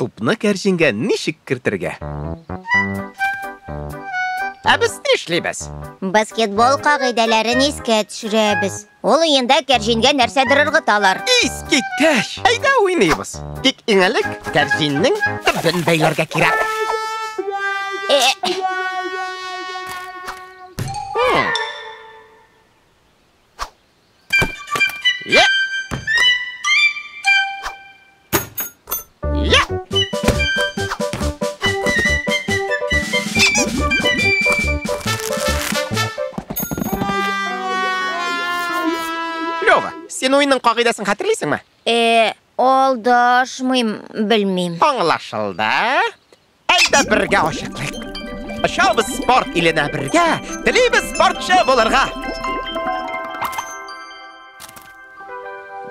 Тупны кәрҗингә ничек кертергә? Ә без нишлибез? Баскетбол кагыйдәләрен искә төшерәбез. Ул уенда кәрҗингә нәрсәдер ыргыталар. Искиткеч! Әйдә уйныйбыз. Тик иң элек кәрҗиннең төбен бәйләргә кирәк. Я! Я! Лёва, син уенның кагыйдәсен хәтерлисеңме? Алдашмыйм, белмим. Аңлашылды. Әйдә бергә ачыклыйк. Очабыз спорт иленә бергә, телибез спортчы булырга.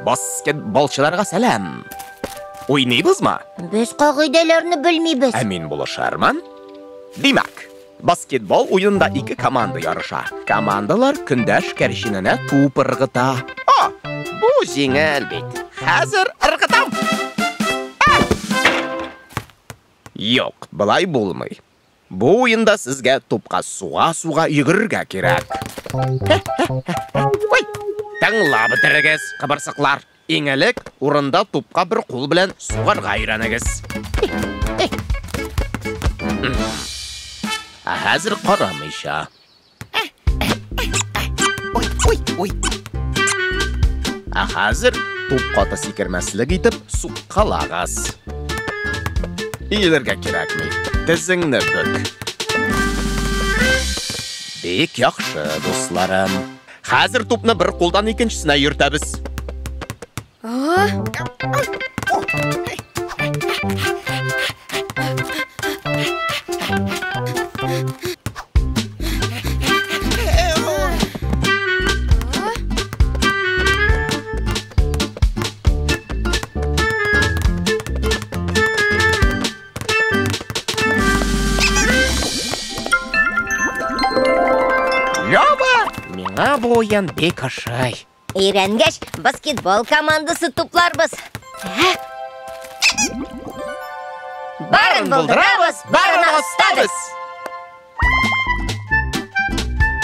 Баскетболчыларга сәлам. Уйныйбызмы? Без кагыйдәләрне белмибез. Ә мин булышырмын. Димәк, баскетбол уенында ике команда ярыша. Командалар көндәш кәрҗиненә туп ыргыта. О, бу җиңел бит. Хәзер ыргытам. Юк, болай булмый. Бу уенда сезгә тупка суга-суга йөгерергә кирәк. Ой, тыңлап бетерегез, кыбырсыклар. Иң элек урында тупка бер кул белән сугарга өйрәнегез. Ә хәзер карамыйча. Ой, ой, ой. Ә хәзер туп каты сикермәслек итеп суккалагыз. Иелергә кирәкми. Тезеңне бөк. Бик яхшы, дусларым. Хәзер тупны бер кулдан икенчесенә йөртәбез. Лёва, миңа бу уен бик ошый. Өйрәнгәч, баскетбол командасы тупларбыз. Барын булдырабыз, барын остабыз.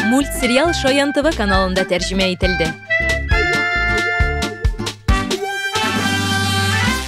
Мультсериал Шаян ТВ каналында тәрҗемә ителде.